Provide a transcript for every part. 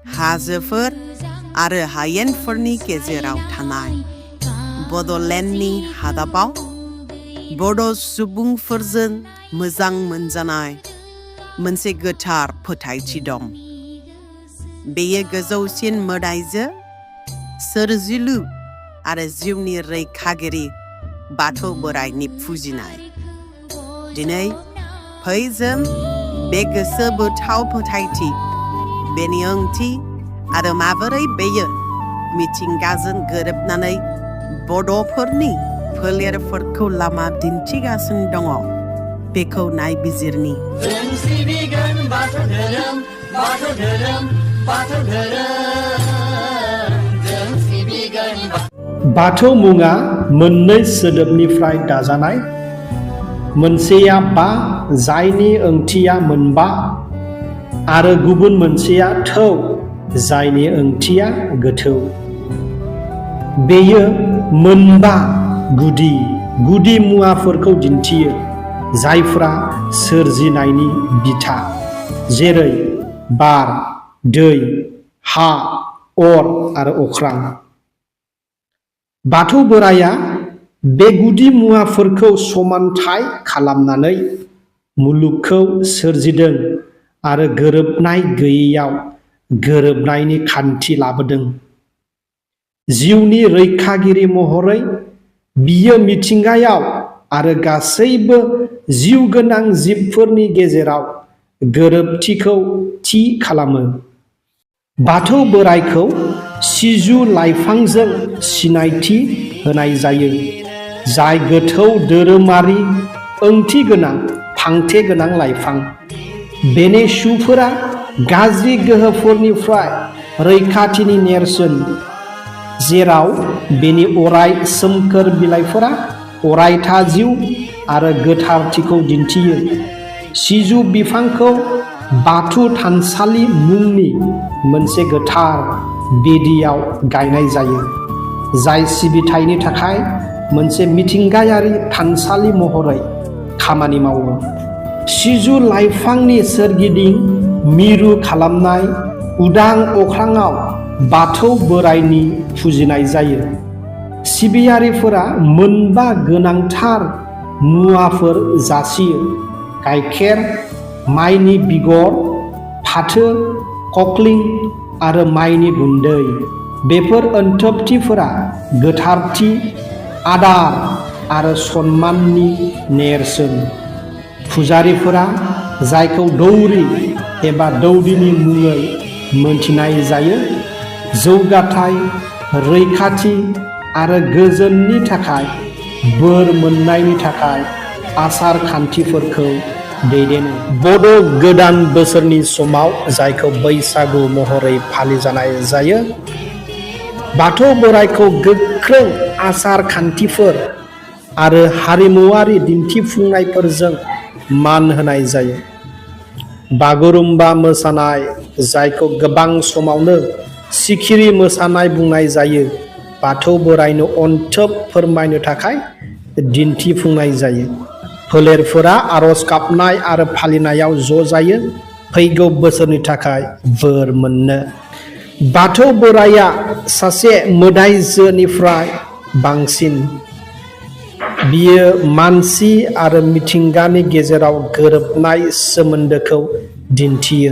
हाजोफोर आरो हायेनफोरनि गेजेराव थानाय बड'लेण्डनि हादाबाव बड' सुबुंफोरजों मोजां मोनजानाय मोनसे गोथार फोथायथि दं। बेयो गोजौसिन मोदाइजो, सोरजिलु आरो जिउनि रैखागिरि बाथौ बोराइनि फुजिनाय। दिनै फै जों बे गोसो बोथाव फोथायथि, बेनि ओंथि आरो माबोरै बेयो मिथिंगाजों गोरोबनानै बड'फोरनि फोलेरफोरखौ लामा दिन्थिगासिनो दङ बेखौ नायबिजिरनि। जों सिबिगोन बाथौ धोरोम, बाथौ धोरोम, बाथौ धोरोम। जों सिबिगोन बाथौ मुङा मोननै सोदोबनिफ्राय दाजानाय। मोनसेया बा, जायनि ओंथिया मोनबा, आरो गुबुन मोनसेया थौ, जायनि ओंथिया गोथौ। बेयो मोनबा गुदि मुवाफोरखौ दिन्थियो, जायफ्रा सोरजिनायनि बिथा, जेरै बार, दै, हा, अर आरो अख्रां। बाथौ बोराइया बे गुदि मुवाफोरखौ समानथाय खालामनानै मुलुगखौ सोरजिदों आरो गोरोबनाय गैयैयाव गोरोबनायनि खान्थि लाबोदों। जिउनि रैखागिरि महरै बियो मिथिंगायाव आरो गासैबो जिउ गोनां जिबफोरनि गेजेराव गोरोबथिखौ थि खालामो। बाथौ बोराइखौ सिजु लाइफांजों सिनायथि होनाय जायो, जाय गोथौ धोरोमारि ओंथि गोनां फांथे गोनां लाइफां। बेनि सुफोरा गाज्रि गोहोफोरनिफ्राय रैखाथिनि नेरसोन, जेराव बेनि अराय सोमखोर बिलाइफोरा अरायथा जिउ आरो गोथारथिखौ दिन्थियो। सिजु बिफांखौ बाथौ थानसालि मुंनि मोनसे गोथार बेदियाव गायनाय जायो, जाय सिबिथायनि थाखाय मोनसे मिथिंगायारि थानसालि महरै खामानि मावो। सिजु लाइफांनि सोरगिदिं मिरु खालामनाय उदां अख्राङाव बाथौ बोराइनि फुजिनाय जायो। सिबियारिफोरा मोनबा गोनांथार मुवाफोर जासियो: गाइखेर, माइनि बिगर, फाथो, ककलिं आरो माइनि गुन्दै। बेफोर ओंथोबथिफोरा गोथारथि, आदार आरो सन्माननि नेरसोन। फुजारिफोरा, जायखौ दौरि एबा दौदिनि मुङै मोनथिनाय जायो, जौगाथाय, रैखाथि आरो गोजोननि थाखाय बोर मोन्नायनि थाखाय आसार खान्थिफोरखौ दैदेनो। बड' गोदान बोसोरनि समाव, जायखौ बैसागु महरै फालिजानाय जायो, बाथौ बोराइखौ गोख्रों आसार खान्थिफोर आरो हारिमुआरि दिन्थिफुंनायफोरजों मान होनाय जायो। बागुरुम्बा मोसानाय, जायखौ गोबां समावनो सिखिरि मोसानाय बुंनाय जायो, बाथौ बोराइनो अनथोब फोरमायनो थाखाय दिन्थिफुंनाय जायो। फोलेरफोरा आरज गाबनाय आरो फालिनायाव ज' जायो, फैगौ बोसोरनि थाखाय बोर मोननो। बाथौ बोराइया सासे मोदाइजोनिफ्राय बांसिन। बियो मानसि आरो मिथिंगानि गेजेराव गोरोबनाय सोमोन्दोखौ दिन्थियो।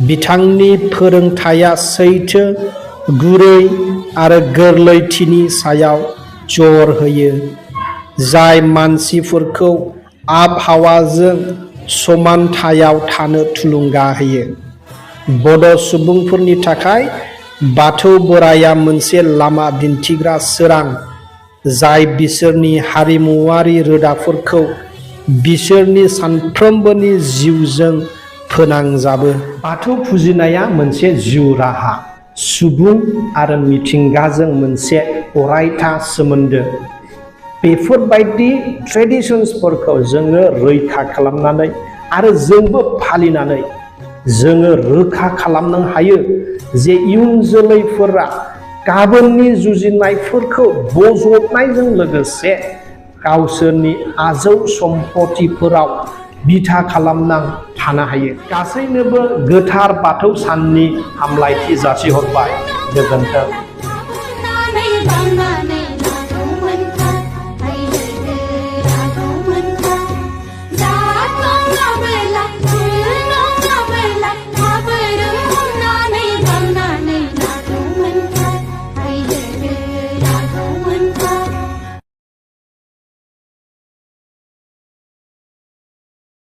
बिथांनि फोरोंथाया सैथो, गुरै आरो गोरलैथिनि सायाव जर होयो, जाय मानसिफोरखौ आबहावाजों समानथायाव थानो थुलुंगा होयो। बड' सुबुंफोरनि थाखाय बाथौ बोराइया मोनसे लामा दिन्थिग्रा सोरां, जाय बिसोरनि हारिमुआरि रोदाफोरखौ बिसोरनि सानफ्रोमबोनि जिउजों फोनांजाबो। बाथौ फुजिनाया मोनसे जिउ राहा, सुबुं आरो मिथिंगाजों मोनसे अरायथा सोमोन्दो। बेफोरबायदि ट्रेडिशन्सफोरखौ जोङो रैखा खालामनानै आरो जोंबो फालिनानै जोङो रोखा खालामनो हायो जे इयुन जोलैफोरा गाबोननि जुजिनायफोरखौ बोजबनायजों लोगोसे गावसोरनि आजौ सम्पथिफोराव बिथा खालामना थानो हायो। गासैनोबो गोथार बाथौ साननि हामलायथि जासिहरबाय। गोजोन्थों।